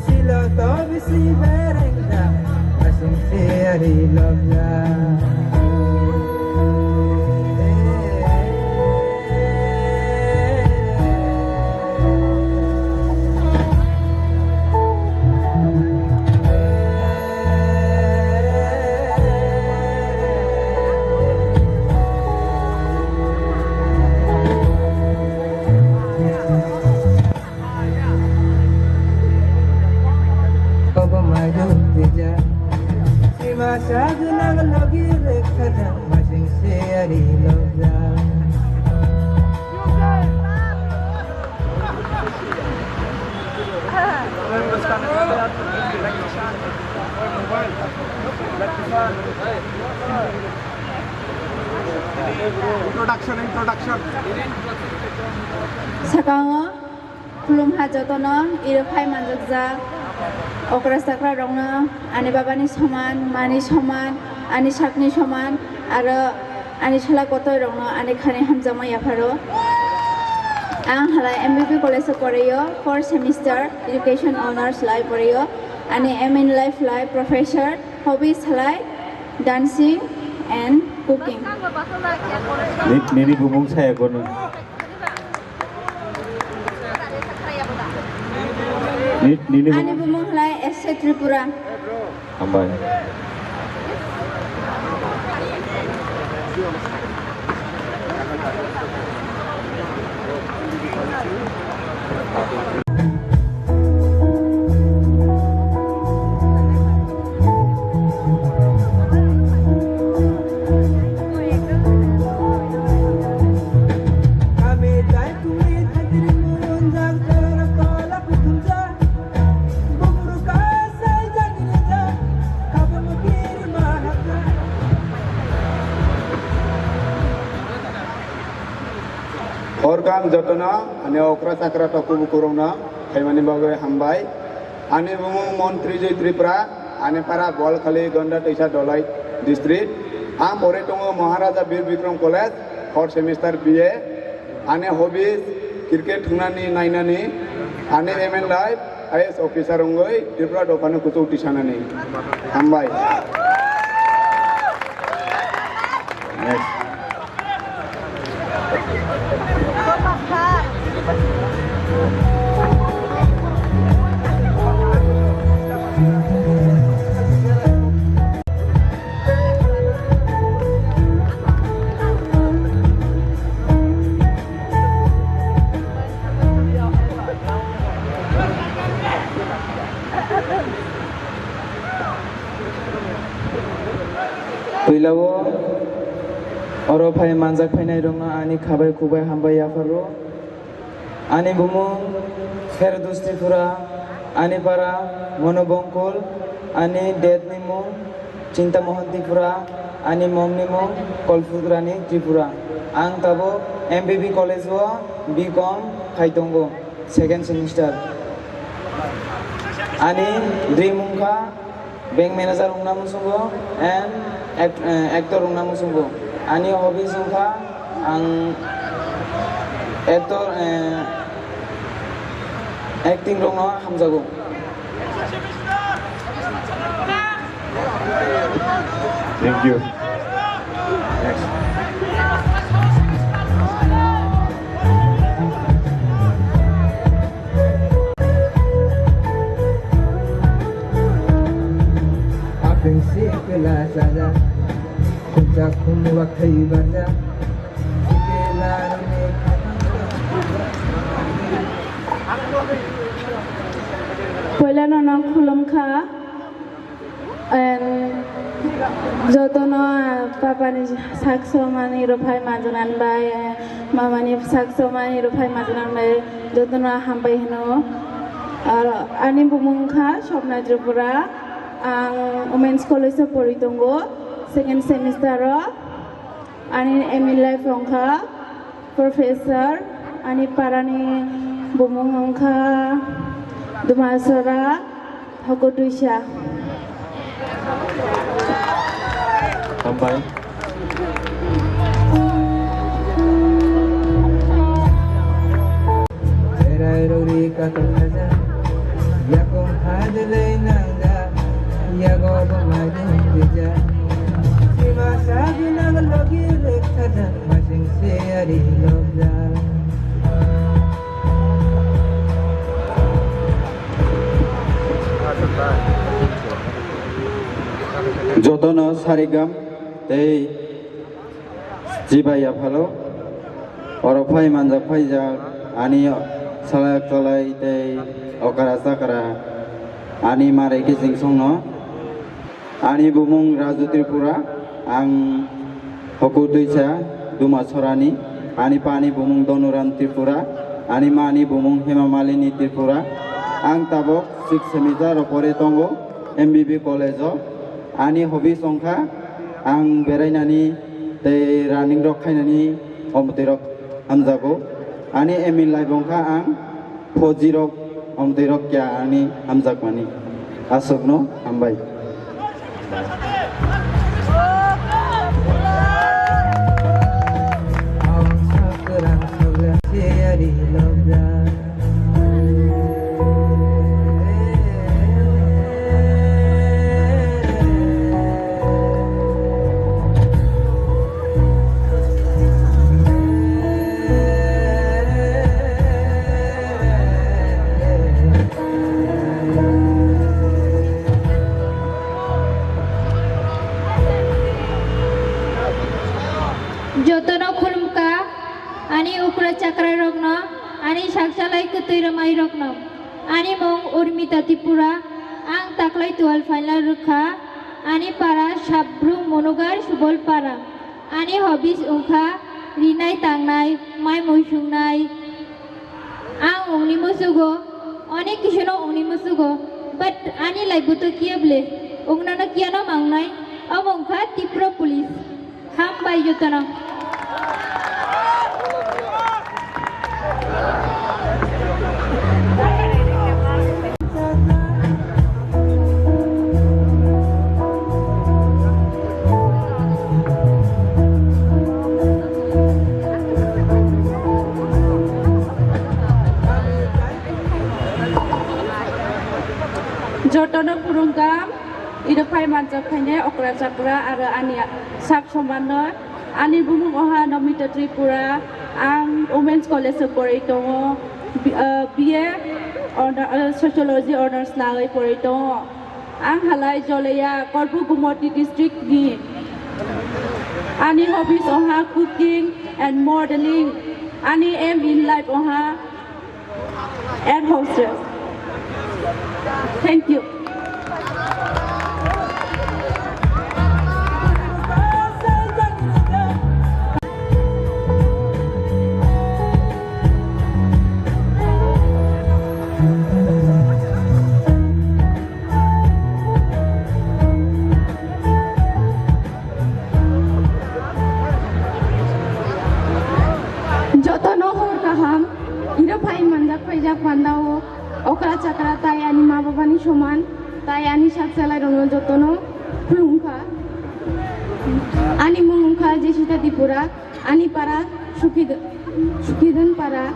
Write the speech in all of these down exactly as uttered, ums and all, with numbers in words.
Silo to bisi bereng da, asing si ari lobya. Obo maidu tija. Sima sagu nang logi rekha jang masing se ari lobya. Introduction, introduction. Sakango khulumha jotono iro phai manjakjak okra chakra rokno ani babani soman, mani soman, ani sakni soman, aro ani sala kotoi rokno ani khani hamjakma yapharo. Ang halai M B B college o porio, fourth semester, education honours lai porio. Ani aim in life lai professor, hobbies halai dancing and cooking. Ni-, nini bumung saya kono. Ni-, nini bumung. Ani bumung halai S C Tripura. Hambai. Horkam jotono ani okra chakra toku bukurokno phaimani bagwi hambai. Ani bumung Montri Joy Tripura, ani para Bolkhali Gonda Toisa Dolai district. Ang pore tongo Maharaja Bir Bikram College, fourth semester B A. Ani hobbies, cricket thungnani, nainani. Ani aim in life, I A S officer wngwi Tripura dophano kuchuk tisanani. Hambai. Next. Puilao oro phai manjak phainairokno ani khabai khukbai hambai yapharo. Ani bumung Kherodus Tripura, ani para Monu Bongkol, ani dad ni mung Chinta Mohan Tripura, ani mom ni mung Kolphutrani Tripura. Ang tabuk M B B college o B Com khai tongo, second semester. Ani dream wngkha bank manager wngna muchungo and act-, eh, actor wngna muchungo. Ani hobbies wngkha ang actor, eh, acting rokno hamjago. Thank you. Next. Apeng si kela saja, kunca khumwa khai baja. Poilano nang khulumkha. And jotono, ah, papani sak somani rok phai majwk nani bai, eh, mamani sak somani rok phai majwk nani bai, jotono hambai hino. Aro ani bumung wngkha Swapna Tripura, ang Women's College o pori tongo, second semester o. Ani aim in life wngkha professor, ani parani bumung wngkha Dumasora Hokotuisa. Hambai. Erai rori katok kaja. Jotono sarigam tei chibai yaphalo. Oro phai manjak phaijak ani salai chalai tei okra chakra ani marai kiching songno. Ani bumung Raju Tripura, ang Hoku Twisa Dumasora ni. Ani pa ni bumung Donuram Tripura, ani ma ni bumung Hema Malini Tripura. Ang tabok six semester o pore tongo M B B college o. Ani hobbies wngkha ang berainani tei running rok khainani, omtwi rok hamjago. Ani aim in life wngkha ang Fauji rok, omtwi rok kya ani hamjakmani. Aswkno hambai. Jotono khulumkha, ani okra chakra rokno, ani sakchalai kwtwi rwmai rokno. Ani mung Urmita Tripura, ang taklai twelve final rwkha, ani para Sabru Monogar Subol para. Ani hobbies wngkha rinai tangnai, mai mui sungnai. Ang wngni musugo, onek kisu no wngni musugo, but ani life bo to kiya ble, wngna no kiya no mangnai, omo wngkha Tripura Police. Hambai jotono. Jotono khulumkha, iro phai manjak phainai okra chakra aro ani sak somanno. Ani bumung oha Nomita Tripura, ang Women's College o poroi tongo, B-, ah, B A honor-, ah, Sociology Honours lagwi poroi tongo. Ang halai Jolaiya, Korpu Gumoti district ni. Ani hobbies oha cooking and modeling. Ani aim in life oha air hostess. Thank you. Jotono hor kaham, iro phai manjak phaijak pandao, okra chakra tai ani ma babani soman, tai ani sak chalai rokno jotono khulumkha. Ani mung wngkha Jesita Tripura, ani para Sukhi-, Sukhidon para.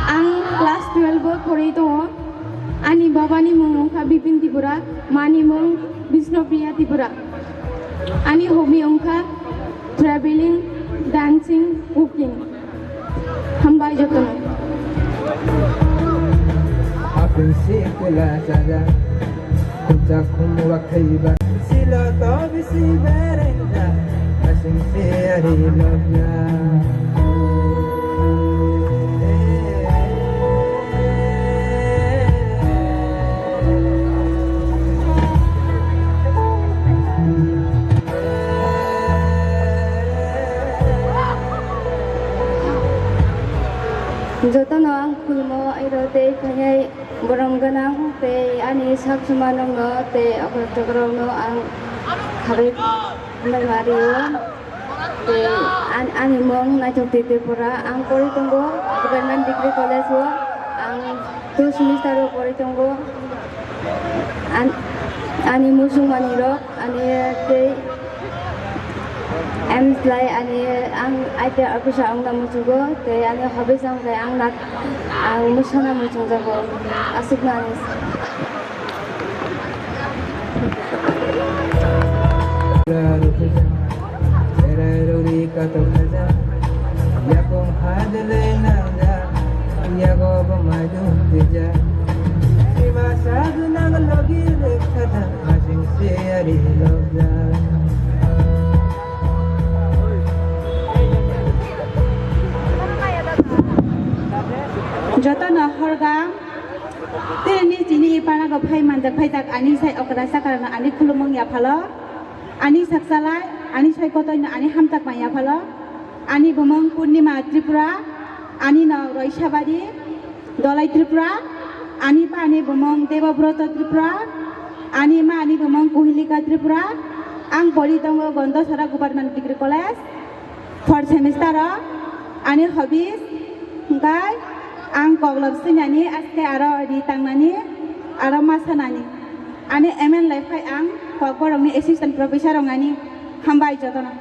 Ang class twelve o poroi tongo. Ani babani mung wngkha Bipin Tripura, mani mung Bishnupriya Tripura. Ani hobby wngkha traveling, dancing, cooking. Hambai jotono. Apin sikula saja, kunca khumwa khaiba. Silo to bisi berengda, asing si ari lobya. Jotono ang khulumo, iro tei phainai borom gwnang tei ani sak suma nokno tei okra chokra rokno ang kharwi hambai ma rio. Tei an-, ani mung Naithok Tripura, ang porwi tongo Government Degree College o, ang two semester o porwi tongo. An-, ani muchung manwi rok, ani tei M S lai ani ang I P R officer wngna muchungo, tei ani hobby wngkha ang nak-, ang musana muchungjago, aswkno ani. Yakung hadle nangja, yago bo maidu tija. Sima sadu nang logi lekha da, asing se ari lobja. Jotono horgam, tini chini ipana go phai manjak phaijak ani sai okra chakrano ani khulumung yaphalo, ani sakchalai, ani sai kotoino ani hamchak man yaphalo, ani bumung Purnima Tripura, ani no Roisabari, Dolai Tripura, ani pa ani bumung Debobroto Tripura, ani ma ani bumung Kuhilika Tripura, ang pori tongo Gondosora Government Degree College, fourth semester o, ani hobbies, hwnkhe ang koklop swinani, aste aro ri tangnani, aro ma sanani. Ani aim in life khai ang kokborokni assistant professor wngnani. Hambai jotono.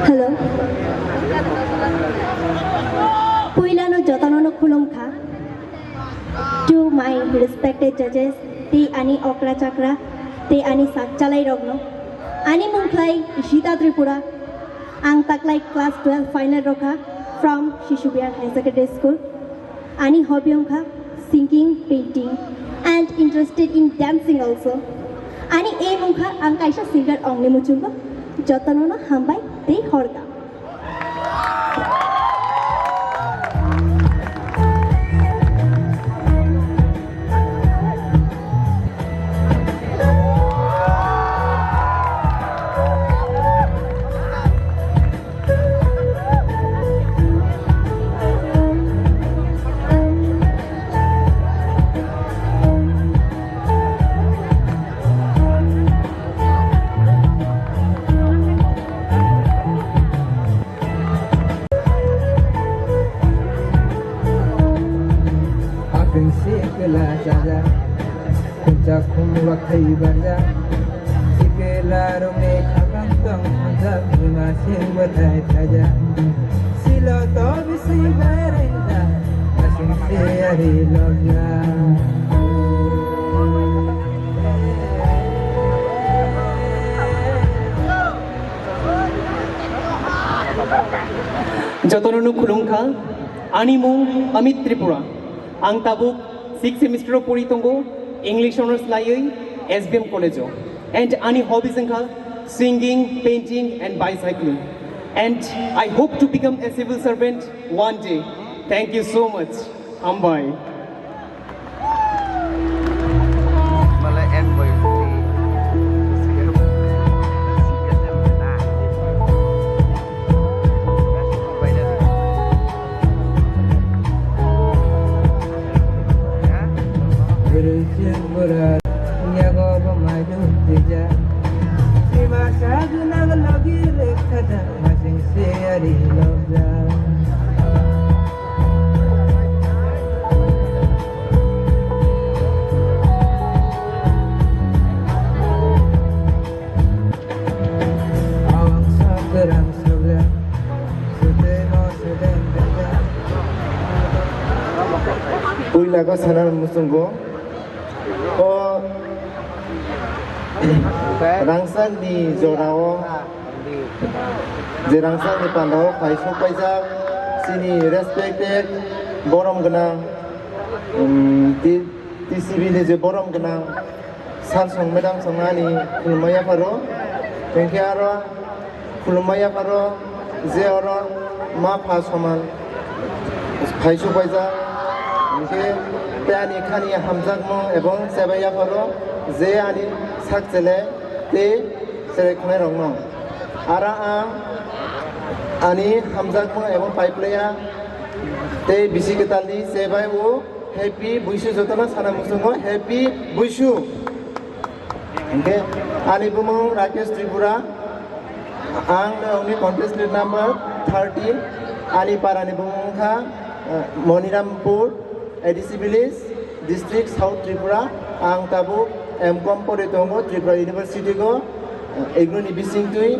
Hello. Puilano jotono no khulum kha. To my respected judges, tei ani okra chakra, tei ani sakchalai rokno. Ani mung khlai Ishita Tripura. Ang taklai class twelve final rokha from Shishu Bihar Higher Secondary School. Ani hobby wngkha singing, painting and interested in dancing also. Ani aim wngkha ang kaisa singer ongni muchungo. Jotono no hambai tei horka. Akhwng se kwla chaja, khuncha khumlok thai barja. Sikla rokni khakang tong khuncha buma sing bwthai thaja. Silo to bisi berenda, asing se ari lokja. Jotono no khulumkha, ani mung Amit Tripura. Ang tabuk sixth semester o pori tongo, English honours laiwi S B M college o. And ani hobbies wngkha singing, painting and bicycling. And I hope to become a civil servant one day. Thank you so much. Hambai. Puila khe sana muchungo. O rangchakni jorao, je rangchakni pandao phai sokpaijak chini respected borom gwnang, um, T-, T C B ni je borom gwnang sir song madam song ani khulumma yapharo, hwnkhe aro khulumma yapharo je oro Ma pha soman phai su paijak, hinkhe tei ani khani hamjakmung ebong chebaiya pharo je ani sak chele tei cherai khonai rokno. Ara ang ani hamjakmung ebong paiplaya tei bisi kwtalni chebai o happy buisu jotono sana muchungo happy buisu. Hinkhe ani bumung Rakesh Tripura, ang nokni contestant number thirty, ani parani bumung wngkha, eh, Monirampur, A D C village, district South Tripura. Ang tabuk M Com pori tongo Tripura University go, eh, igno ni bisingtwi.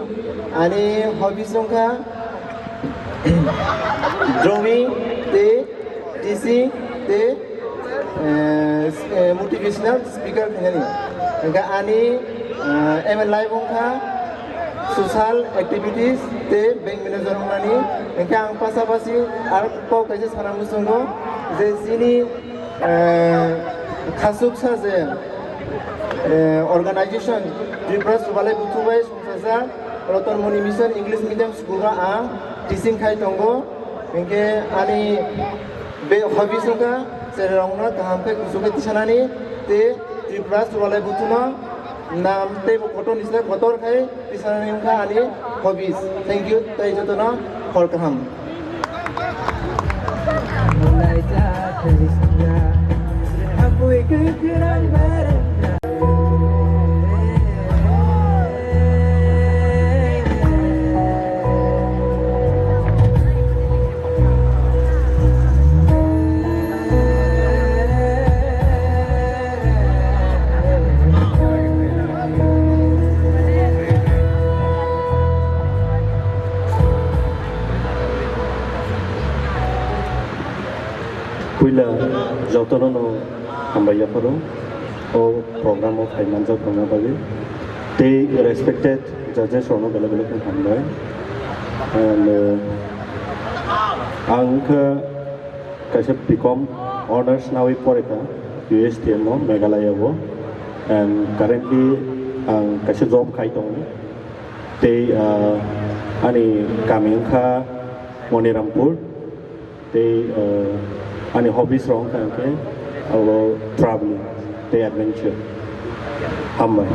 Ani hobbies wngkha drawing tei teaching tei, eh, eh, motivational speaker khainani. Hingkhe ani, eh, aim in life wngkha social activities tei bank manager wngnani. Hingkhe ang pasapasi aro kok kaisa sana muchungo je chini, eh, khasuksa je, eh, organization Tripura Subalai Buthu bai songchajak Ratan Moni Mission English Medium School o ang teaching khai tongo. Hinkhe ani be hobbies wngkha cherairokno kaham khe kuchuk khe tisanani tei Tripura Subalai Buthuno nam tei bo kotor ni slai kotor khai tisanani wngkha ani hobbies. Thank you tei jotono hor kaham. Puila jotono no hambai yapharo o program o phai manjak rokna bagwi tei respected judges rokno belai belai khe hambai. And, uh, ang khe kaisa B Com honours nawi porikha U S T M o Meghalaya o, and currently ang kaisa job khai tongo tei, uh, ani kami wngkha Monirampur. Tei, eh, ani hobbies rok wngkha hwnkhe abo traveling tei adventure. Hambai.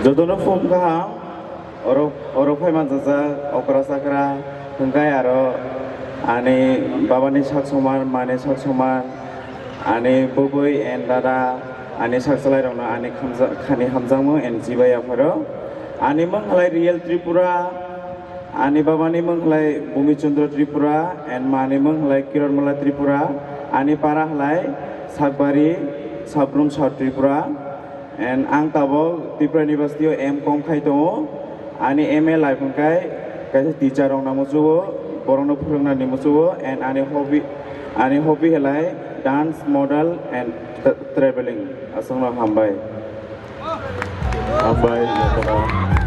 Jotono phung kaham. Oro, oro phai manjak, okra chakra, hwnkhe aro ani babani sak soman, mani sak soman, ani bwbwi and dada, ani sak chwlairokno ani khamja-, khani hamjakmung and chibai yapharo. Ani mung khlai Real Tripura, ani babani mung khlai Bhumi Chandra Tripura and mani mung khlai Kiran Mala Tripura, ani para khlai Sakbari, Sabrum South Tripura. And ang tabok Tripura University o M Com khai tongo. Ani M A life hwnkhe kaisa teacher rok namo chugo, borokno phwrwngna nimo chugo, and ani hobby, ani hobby halai dance, model and tra-, traveling. Aswkno hambai. Hambai, jotono.